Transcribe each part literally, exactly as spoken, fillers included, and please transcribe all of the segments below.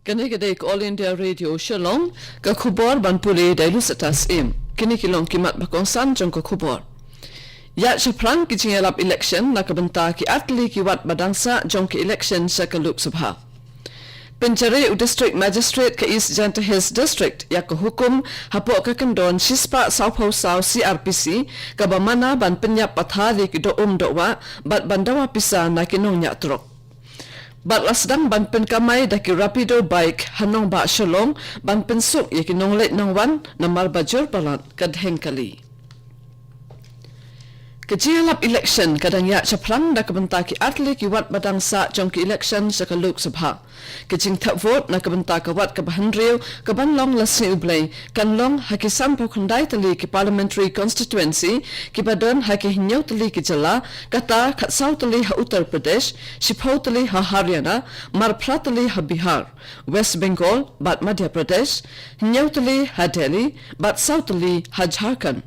Kane ka dei ka All India Radio Shillong, ka khubor ban pule da i Lucitas Im. Kine ki long ki mat ba kongsan jong ka khubor. Ïaid shaphrang ki jingïalap election na ka bynta ki artylli ki wat ba dang sah jong ka election sha ka Lok Sabha. Pynjari u District Magistrate ka East Jaintia Hills District ïa ka hukum hapoh ka kyndon shispah sawphew saw C R P C, kaba mana ban pynïap pathar ïa ki doh um doh wah bad ban dawa pisa na ki nongñiah trok. Bad la sdang ban pynkamai da ki Rapido bike ha nongbah Shillong ban pynsuk ïa ki nongleit nongwan, namar ba jur palat ka dheng kali. Ka jingïalap election ka dang ïaid shaphrang da ka bynta ki artylli ki wat ba dang sah jong ki election sha ka Lok Sabha. Ka jingthep vote na ka bynta ka wat kaba hynriew kaban long la Sngi U Blei kan long ha ki sanphew khyndai tylli ki parliamentary constituency kiba don ha ki hynñiew tylli ki jylla, kata khatsaw tylli ha Uttar Pradesh, shiphew tylli ha Haryana, marphra tylli ha Bihar, West Bengal bad Madhya Pradesh, hynñiew tylli ha Delhi bad saw tylli ha Jharkhand.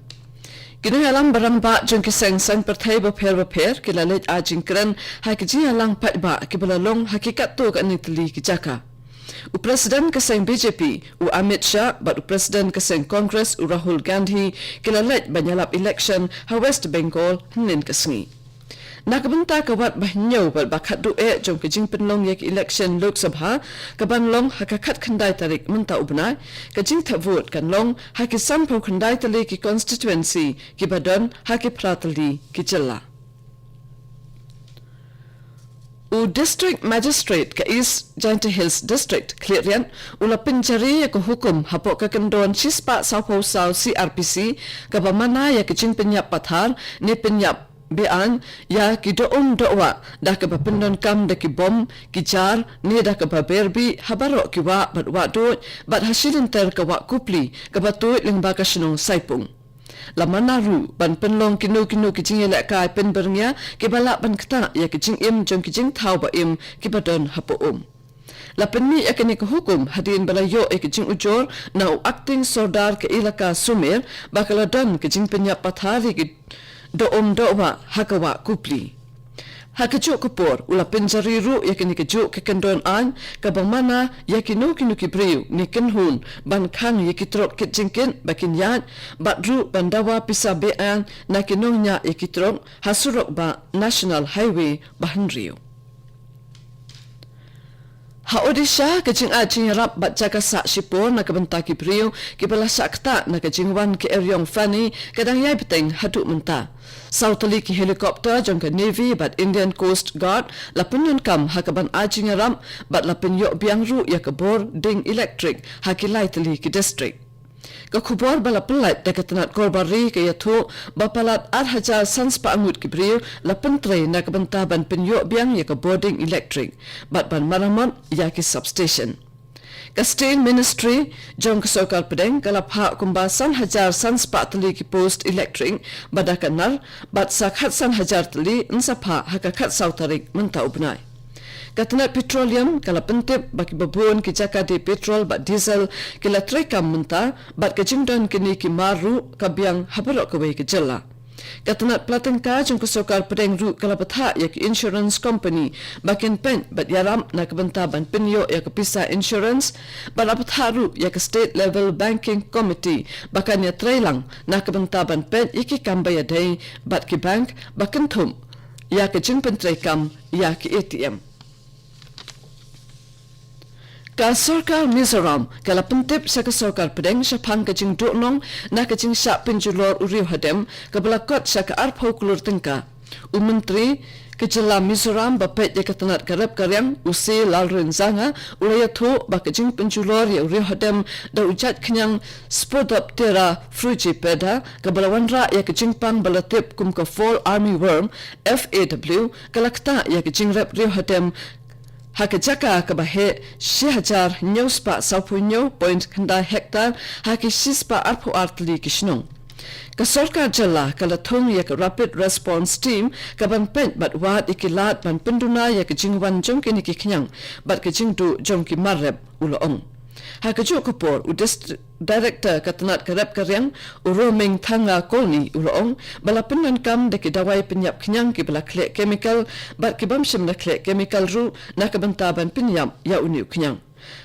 Ki nongïalam ba rangbah jong ki seng saiñ pyrthei bapher bapher ki la leit ai jingkren ha ki jingïalang paidbah kiba la long ha ki katto katne tylli ki jaka. U President ka seng B J P, u Amit Shah, bad u President ka seng Congress, u Rahul Gandhi, ki la leit ban ïalap election ha West Bengal hynnin ka sngi. Na ka bynta ka wat ba hynñiew bad ba khatduh eh jong ka jingpynlong ïa ka election Lok Sabha, kaban long ha ka khatkhyndai tarik mynta u bnai, ka jingthep vote kan long ha ki sanphew khyndai tylli ki constituency kiba don ha ki phra tylli ki jylla. U District Magistrate ka East Jaintia Hills District, Khliehriat, u la pynjari ïa ka hukum hapoh ka kyndon shispah sawphew saw C R P C, kaba mana ïa ka jingpynïap pathar ne pynïap beaiñ ïa ki doh um doh wah da kaba pyndonkam da ki bom, ki jar, ne da kaba ber bih ha baroh ki wah bad wah duid, bad ha shilynter ka wah Kupli kaba tuid lyngba ka shnong Saipung. La mana ruh ban pynlong kino kino ki jingïalehkai pynbyrngia kiba lah ban ktah ïa ka jingim jong ki jingthaw ba im kiba don hapoh um. La pynmih ïa kane ka hukum hadien ba la ïoh ïa ka jingujor na u Acting Sordar ka Elaka Sumer ba ka la don ka jingpynïap pathar ïa ki doh um doh wah ha ka wah Kupli. Ha kajuh ka por u la pynjari ruh ïa kane kajuh ka kyndon aiñ kaba mana ïa kino kino ki briew ne kynhun ban khang ïa ki trok kit jingkit ba kin ïaid, bad ruh ban dawa pisa beaiñ na ki nongñiah ïa ki trok ha surok bah National Highway ba hynriew. Ha Odisha, ka jingai jingïarap bad jaka sah shipor na ka bynta ki briew kiba la shah ktah na ka jingwan ka eriong Fani ka dang ïai bteng haduh mynta. Saw tylli ki helicopter jong ka Navy bad Indian Coast Guard la pyndonkam ha kaban ai jingïarap bad la pynïoh biang ruh ïa ka bor ding elektrik ha ki lai tylli ki district. Ka khubor ba la pynlait da ka tnat Korbar Ri ka ïathuh ba palat ar hajar san spah ngut ki briew la pyntrei na ka bynta ban pynïoh biang ïa ka bor ding elektrik bad ban maramot ïa ki substation. Ka Steel Ministry jong ka Sorkar Pdeng ka la phah kumba san hajar san spah tylli ki post elektrik ba da ka nar, bad sa khatsan hajar tylli yn sa phah ha ka khatsaw tarik mynta u bnai. Ka tnat Petroleum ka la pyntip ba kiba bun ki jaka die petrol bad diesel ki la treikam mynta, bad ka jingdon kine ki mar ruh ka biang ha baroh kawei ka jylla. Ka tnat Pla Tyngka jong ka Sorkar Pdeng ruh ka la bthah ïa ki insurance company ba kin peit bad ïarap na ka bynta ban pynïoh ïa ka pisa insurance, bad la bthah ruh ïa ka State Level Banking Committee ba kan ïatrei lang na ka bynta ban peit ïa ki kam ba ïadei bad ki bank ba kynthup ïa ka jingpyntreikam ïa ki A T M. Ka Sorkar Mizoram ka la pyntip sha ka Sorkar Pdeng shaphang ka jingduhnong na ka jingshah pynjulor u riewhadem kaba la kot sha ka arphew klur tyngka. U Myntri ka jylla Mizoram ba peit ïa ka tnat ka rep ka riang, u C Lalrienzanga, u la ïathuh ba ka jingpynjulor ïa u riewhadem da u jait khñiang Spodoptera frugipeda, kaba la wanrah ïa ka jingpang ba la tip kum ka Fall Army Worm, F A W, ka la ktah ïa ka jingrep riewhadem ha ka jaka kaba heh shi hajar hynñiew spah sawphew hynñiew point khyndai hektar ha ki shi spah arphew ar tylli ki shnong. Ka Sorkar Jylla ka la thung ïa ka Rapid Response Team kaban peit bad wad ïa ki lad ban pynduna ïa ka jingwan jong kine ki khñiang bad ka jingduh jong ki mar rep, u la ong. Ha kajuh ka por, u Dist-, Director ka tnat ka rep ka riang, u Roming Thanga Kolni, u la ong ba la pyndonkam da ki dawai pynïap khñiang kiba la khleh chemical bad ki bym shym la khleh chemical ruh na ka bynta ban pynïap ïa une u khñiang.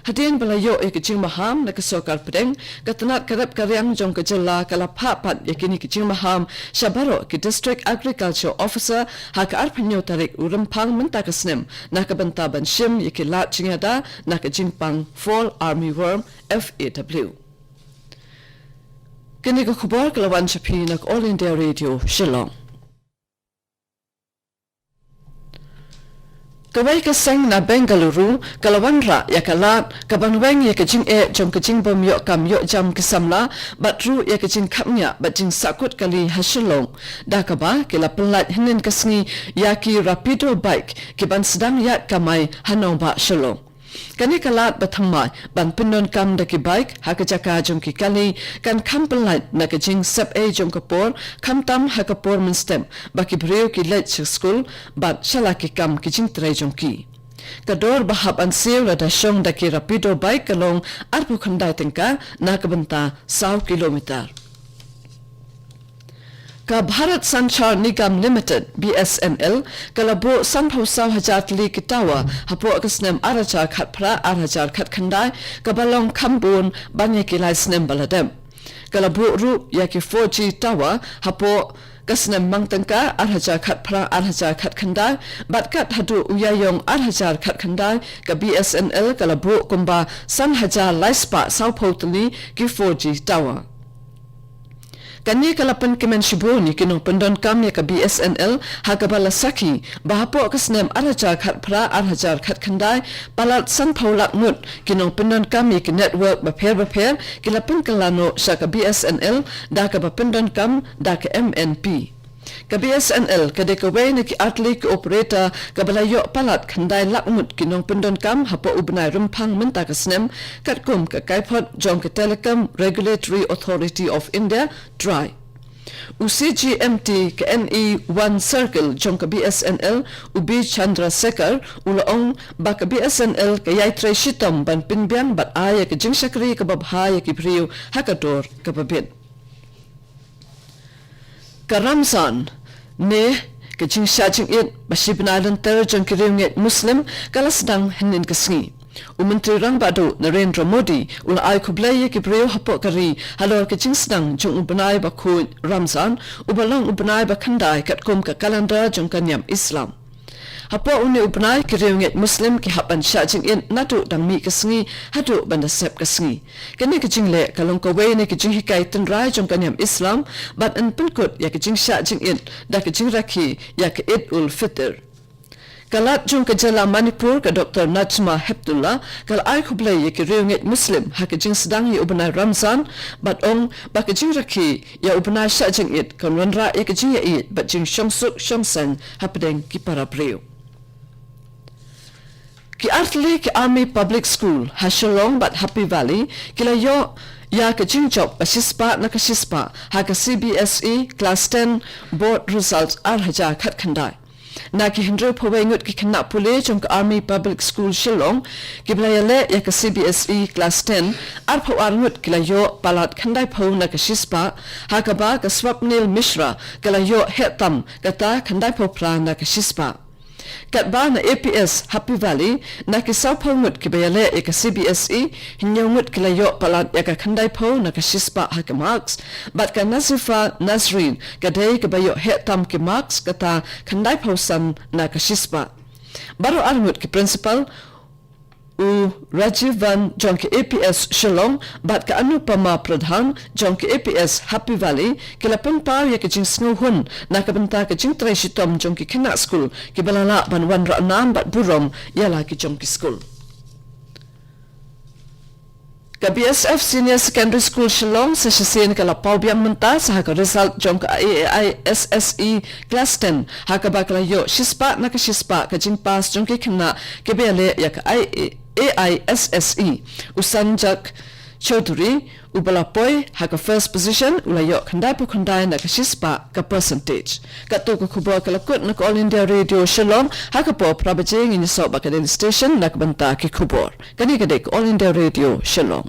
Hadien ba la ïoh ïa ka jingmaham na ka sorkar pdeng, ka tnat ka rep ka riang jong ka jylla ka la phah pat ïa kine ki jingmaham sha baroh ki District Agriculture Officer ha ka arphew tarik u Rymphang mynta ka snem, na ka bynta ban shim ïa ki lad jingïada na ka jingpang Fall Army Worm, F A W. Kane ka khubor ka la wan sha phi na ka All India Radio Shillong. Kawei ka seng na Bengaluru ka la wanrah ïa ka lad ka ban weng ïa ka jingeh jong ka jingbym ïoh kam ïoh jam ki samla, bad ruh ïa ka jingkhapngiah bad jingsahkut kali ha Shillong, da kaba ki la pynlait hynnin ka sngi ïa ki Rapido bike ki ban sdang ïaid kamai ha nongbah Shillong. Kane ka lad ba thymmai ban pyndonkam da ki bike ha ka jaka jong ki kali kan kham pynlait na ka jingsep ei jong ka por, khamtam ha ka por mynstep ba ki briew ki leit sha skul bad sha la ki kam ki jingtrei jong ki. Ka dor ba hap ban siew lada shong da ki Rapido bike ka long arphew khyndai tyngka na ka bynta saw kilometer. Ka Bharat Sanchar Nigam Limited, B S N L, ka la buh sanphew saw hajar tylli ki tower hapoh ka snem ar hajar khatphra ar hajar khatkhyndai, kaba long kham bun ban ïa ki lai snem ba la dep. Ka la buh ruh ïa ki four G tower hapoh ka snem mang tyngka ar hajar khatphra ar hajar khatkhyndai, bad kat haduh u Ïaïong ar hajar khatkhyndai, ka B S N L ka la buh kumba san hajar lai spah sawphew tylli ki four G tower. Kane ka la pynkmen shibun ïa ki nongpyndonkam ïa ka B S N L, ha kaba la sakhi ba hapoh ka snem ar hajar khatphra ar hajar khatkhyndai, palat sanphew lak ngut ki nongpyndonkam ïa ki network bapher bapher ki la pynkylla noh sha ka B S N L da kaba pyndonkam da ka M N P. Ka B S N L ka dei kawei na ki artylli ki operator kaba la ïoh palat khyndai lak ngut ki nongpyndonkam hapoh u bnai Rymphang mynta ka snem, katkum ka kaiphod jong ka Telecom Regulatory Authority of India, TRAI. U C G M T ka N E one Circle jong ka B S N L, u B Chandrasekhar, u la ong ba ka B S N L ka ïai trei shitom ban pynbiang bad ai ïa ka jingshakri kaba bha ïa ki briew ha ka dor kaba bit. Ka Ramzan, ne ka jingshah jingit ba shi bnai lynter jong ki riewngeit Muslim, ka la sdang hynnin ka sngi. U Myntri Rangbah Duh Narendra Modi u la ai khublei ïa ki briew hapoh ka ri halor ka jingsdang jong u bnai bakhuid Ramzan, uba long u bnai ba khyndai katkum ka calendar jong ka niam Islam. Hapoh une u bnai ki riewngeit Muslim ki hap ban shah jingit naduh dang mih ka sngi haduh ban da sep ka sngi. Kane ka jingleh ka long kawei na ki jinghikai tynrai jong ka niam Islam, bad yn pynkut ïa ka jingshah jingit da ka jingrakhe ïa ka Eid ul Fitr. Ka Lat jong ka jylla Manipur, ka Doktor Najma Heptulla, ka la ai khublei ïa ki riewngeit Muslim ha ka jingsdang ïa u bnai Ramzan, bad ong ba ka jingrakhe ïa u bnai shah jingit kan wanrah ïa ka jingïaieit bad jingshong suk shong saiñ hapdeng ki para briew. Ki artylli ki Army Public School ha Shillong bad Happy Valley ki la ïoh ïa ka jingjop ba shispah na ka shispah ha ka C B S E Class ten Board Result ar hajar khatkhyndai. Na ki hynriewphew wei ngut ki khynnah pule jong ka Army Public School Shillong, kiba la ïaleh ïa ka C B S E Class ten, arphew ar ngut ki la ïoh palat khyndaiphew na ka shispah, ha kaba ka Swapnil Mishra ka la ïoh heh tam, kata khyndaiphew phra na ka shispah. Katba na A P S Happy Valley, na ki sawphew ngut kiba ïaleh ïa ka C B S E, hynñiew ngut ki la ïoh palat ïa ka khyndaiphew na ka shispah ha ka marks, bad ka Nazifa Nazreen ka dei kaba ïoh heh tam ki marks, kata khyndaiphew san na ka shispah. Baroh ar ngut ki principal, u Rajivan jong ka A P S Shillong bad ka Anupama Pradhan jong ka A P S Happy Valley, ki la pynpaw ïa ka jingsngewhun na ka bynta ka jingtrei shitom jong ki khynnah skul kiba la lah ban wanrah nam bad burom ïa la ki jong ki skul. Ka B S F Senior Secondary School Shillong sa shisien ka la paw biang mynta sha ka result jong ka A I S S E Class ten, ha kaba ka la ïoh shispah na ka shispah ka jingpass jong ki khynnah kiba ïaleh ïa ka A I S S E. U Sanjak Chaudhary, uba la poi ha ka first position, u la ïoh khyndaiphew khyndai na ka shispah ka percentage. Katto ka khubor ka la kut na ka All India Radio Shillong, ha ka por phra baje ngin ïasoh bad ka Delhi Station na ka bynta ki khubor. Kane ka dei ka All India Radio Shillong.